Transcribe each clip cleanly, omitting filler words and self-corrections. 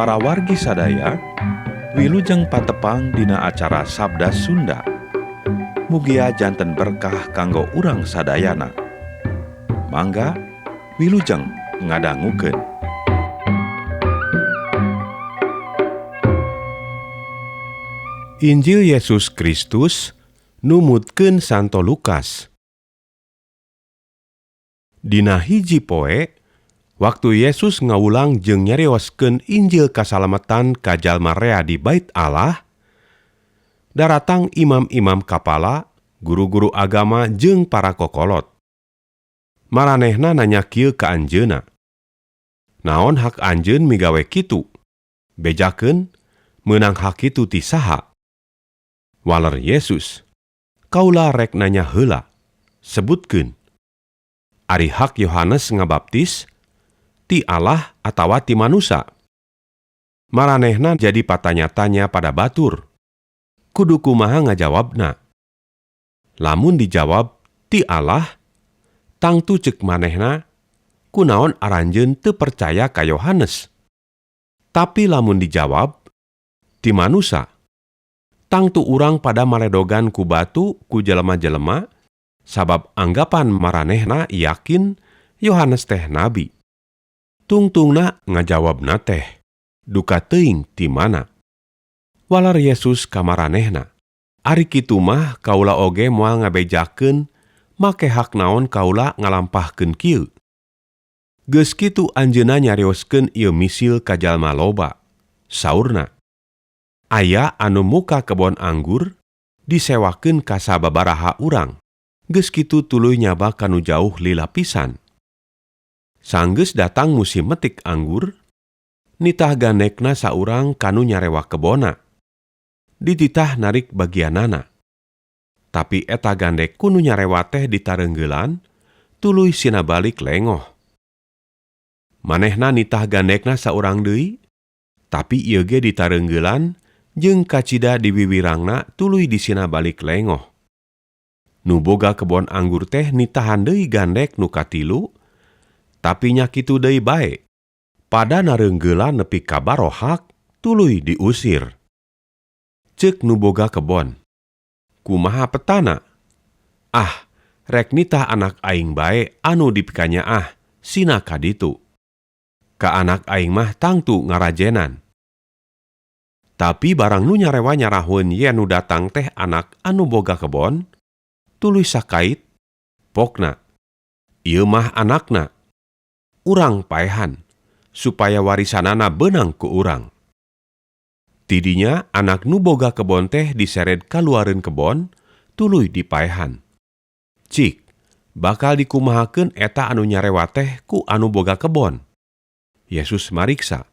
Para wargi sadaya, wilujeng patepang dina acara Sabda Sunda. Mugia janten berkah kanggo urang sadayana. Mangga wilujeng ngadangukeun. Injil Yesus Kristus numutkeun Santo Lukas. Dina hiji poe, waktu Yesus ngawulang jeung nyarioskeun Injil kasalametan ka jalma rea di Bait Allah, daratang imam-imam kapala, guru-guru agama jeung para kokolot. Maranehna nanya kieu ka anjeunna, "Naon hak anjeun migawe kitu? Bejakeun, meunang hak kitu ti saha?" Waler Yesus, "Kaula rek nanya heula, sebutkeun. Ari hak Yohanes ngabaptis ti Allah atawa ti manusa?" Maranehna jadi patanya-tanya pada batur. Kudu kumaha ngajawabna? Lamun dijawab ti Allah, tangtu ceuk manehna, kunaon aranjeun teu percaya ka Yohanes? Tapi lamun dijawab ti manusa, tangtu urang pada maledogan ku batu ku jelema-jelema, sabab anggapan maranehna yakin Yohanes teh nabi. Tungtungna ngajawabna teh, duka teuing ti mana. Walar Yesus ka maranehna, "Ari kitu mah kaula oge moal ngabejakeun make hak naon kaula ngalampahkeun kieu." Geus kitu anjeunna nyarioskeun ieu misil ka jalma loba. Saurna, "Aya anu muka kebon anggur disewakeun ka sababaraha urang. Geus kitu tuluy nyaba ka nu jauh lila pisan. Sanggeus datang musim metik anggur, nitah gandekna saurang kanu nyarewa kebonna. Dititah narik bagianana. Tapi eta gandek ku nu nyarewa teh ditareunggeulan, tuluy sina balik lengoh. Manehna nitah gandekna saurang deui, tapi ieu ge ditareunggeulan jeung kacida diwiwirangna tuluy disina balik lengoh. Nu boga kebon anggur teh nitahan deui gandek nu katilu, tapi nya kitu deui bae. Pada nareunggeulan nepi ka barohak, tuluy diusir. Ceuk nu boga kebon, kumaha petana? Ah, rek nitah anak aing bae anu dipikanyaah, sina ka ditu. Ka anak aing mah tangtu ngarajenan. Tapi barang nu nyarewa nyaraheun yen nu datang teh anak anu boga kebon, tuluy sakait, pokna, ieu mah anakna. Urang paehan, supaya warisanana beunang ku urang. Tidinya anak nu boga kebon teh disered kaluareun kebon, tuluy dipaehan. Cik, bakal dikumahakeun eta anu nyarewa teh ku anu boga kebon?" Yesus mariksa.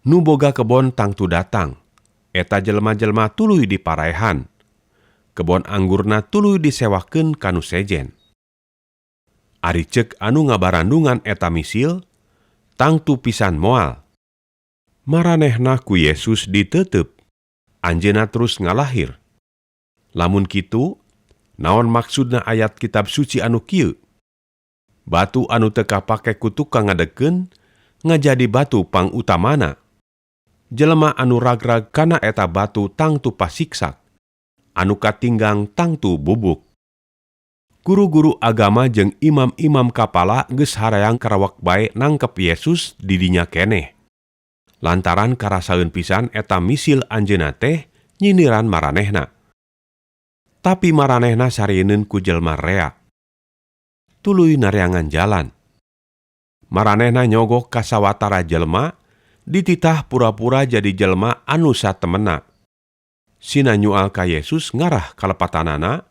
Nu boga kebon tangtu datang, eta jelema-jelema tuluy diparaehan. Kebon anggurna tuluy disewakeun ka nu sejen. Ari ceuk anu ngabarandungan eta misil, tangtu pisan moal. Maranehna ku Yesus ditetep, anjeunna terus ngalahir. Lamun kitu, naon maksudna ayat kitab suci anu kieu? Batu anu teu kapake ku tukang ngadekeun, ngajadi batu pangutamana. Jelema anu ragrag kana eta batu tangtu pasiksak, anu katinggang tangtu bubuk. Guru-guru agama jeung imam-imam kapala geus harayang karawak bae nangkep Yesus di dinya keneh. Lantaran karasaeun pisan eta misil anjeunna teh nyindiran maranehna. Tapi maranehna sarieun ku jelema rea. Tuluy nareangan jalan. Maranehna nyogok ka sawatara jelema, dititah pura-pura jadi jelema anu satemena. Sina nyual ka Yesus ngarah kalepatanana,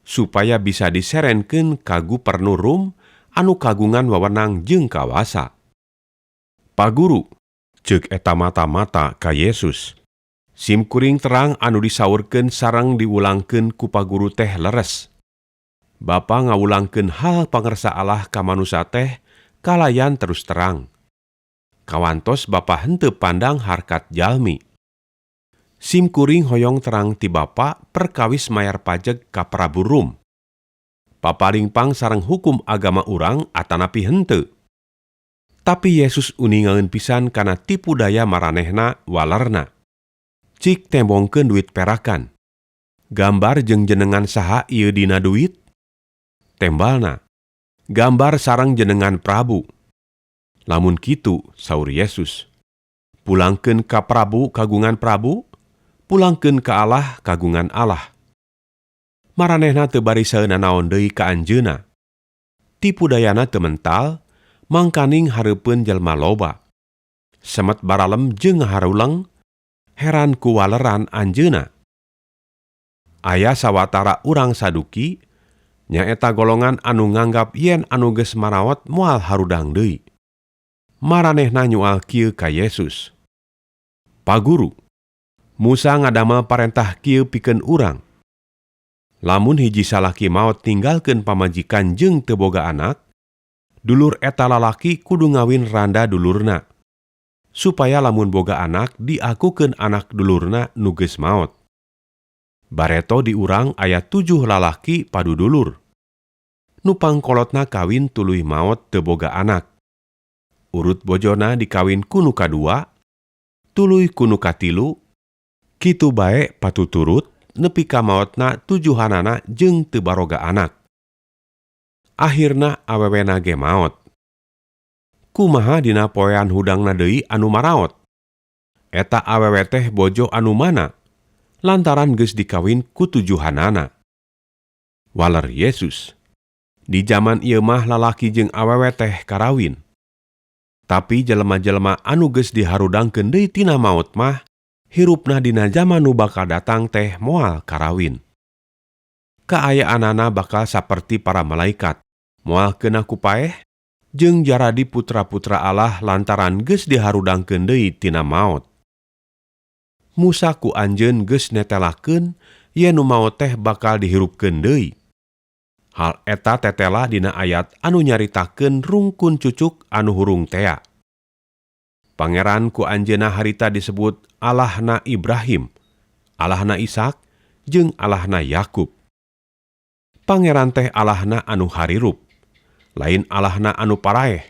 supaya bisa diserenkeun ka gubernur Rum anu kagungan wewenang jeung kawasa. "Paguru," ceuk eta mata-mata ka Yesus, "sim kuring terang anu disaurkeun sareng diwulangkeun ku paguru teh leres. Bapa ngawulangkeun hal pangersa Allah ka manusa teh kalayan terus terang. Kawantos Bapa henteu pandang harkat jalmi. Sim kuring hoyong terang ti Bapa perkawis mayar pajeg ka Prabu Rum. Papalingpang sareng hukum agama urang atanapi henteu?" Tapi Yesus uningaeun pisan kana tipu daya maranehna, walerna. Cik tembongkeun duit perakan. Gambar jeung jenengan saha ieu dina duit? Tembalna. Gambar sareng jenengan Prabu. Lamun kitu, saur Yesus. Pulangkeun ka Prabu kagungan Prabu, pulangkeun ka Allah kagungan Allah. Maranehna teu barisaeun nanaon deui ka anjeunna. Tipu dayana teu mental, mangkaning hareupeun jelema loba. Semet baralem jeung ngaharuleng, heran ku waleran anjeunna. Aya sawatara urang Saduki, nyaeta golongan anu nganggap yen anu geus maraot moal harudang deui. Maranehna nyual kieu ka Yesus. Paguru, Musa ngadamel parentah kieu pikeun urang. Lamun hiji salaki maot ninggalkeun pamajikan jeung teu boga anak, dulur eta lalaki kudu ngawin randa dulurna, supaya lamun boga anak diakukeun anak dulurna nu geus maot. Bareto di urang aya 7 lalaki padudulur. Nu pangkolotna kawin tuluy maot teu boga anak. Urut bojona dikawin ku nu kadua, tuluy ku nu katilu, kitu bae patuturut nepi ka maotna tujuhanana jeung teu baroga anak. Akhirna awewena ge maot. Kumaha dina poean hudangna deui anu maraot? Eta awewe teh bojo anu mana? Lantaran geus dikawin ku tujuhanana. Waler Yesus. Di jaman ieu mah lalaki jeung awewe teh karawin. Tapi jelema-jelema anu geus diharudangkeun deui tina maot mah hirupna dina jaman nu bakal datang teh moal karawin. Kaayaanana bakal saperti para malaikat, moal kena ku paeh, jeung jaradi putra-putra Allah lantaran geus diharudangkeun deui tina maot. Musa ku anjeun geus netelakeun yen nu maot teh bakal dihirupkeun deui. Hal eta tetela dina ayat anu nyaritakeun rungkun cucuk anu hurung tea. Pangeran ku anjeunna harita disebut Allahna Ibrahim, Allahna Ishak, jeung Allahna Yakub. Pangeran teh Allahna anu harirup, lain Allahna anu paraeh,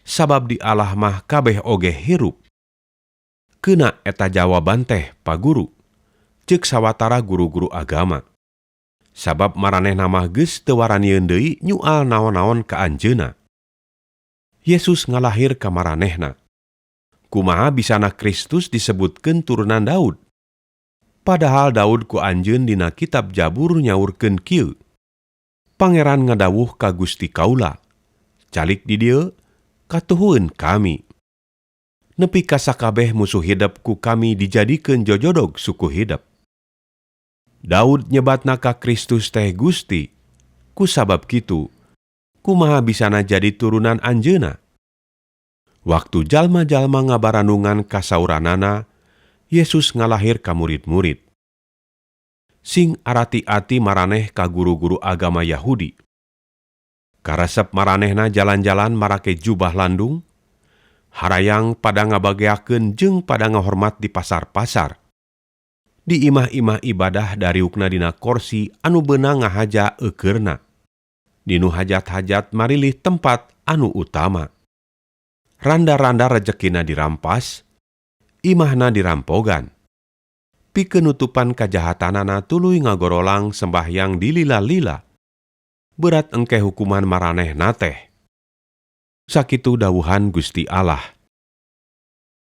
sabab di Allah mah kabeh oge hirup. Keuna eta jawaban teh, Paguru, ceuk sawatara guru-guru agama. Sabab maranehna mah geus teu waranieun deui nyual naon-naon ka anjeunna. Yesus ngalahir ka maranehna. Kumaha bisana Kristus disebutkeun turunan Daud? Padahal Daud ku anjeun dina kitab Jabur nyaurkeun kieu. Pangeran ngadawuh ka Gusti kaula, calik di dieu, katuhueun kami. Nepi ka sakabeh musuh hidep ku kami dijadikeun jojodog suku hidep. Daud nyebatna ka Kristus teh Gusti, ku sabab kitu, kumaha bisana jadi turunan anjeunna? Waktu jalma-jalma ngabaranungan kasauranana, Yesus ngalahir ka murid-murid. Sing arati-ati maraneh ka guru-guru agama Yahudi. Karesep maranehna jalan-jalan marake jubah landung, harayang pada ngabageakeun jeung pada ngahormat di pasar-pasar. Di imah-imah ibadah dariukna dina korsi anu beunang ngahaja eukeurna. Dinu hajat-hajat marilih tempat anu utama. Randa-randa rejekina dirampas, imahna dirampogan. Pikeun nutupan kajahatanana tuluy ngagorolang sembahyang dilila-lila. Berat engke hukuman maranehna teh. Sakitu dawuhan Gusti Allah.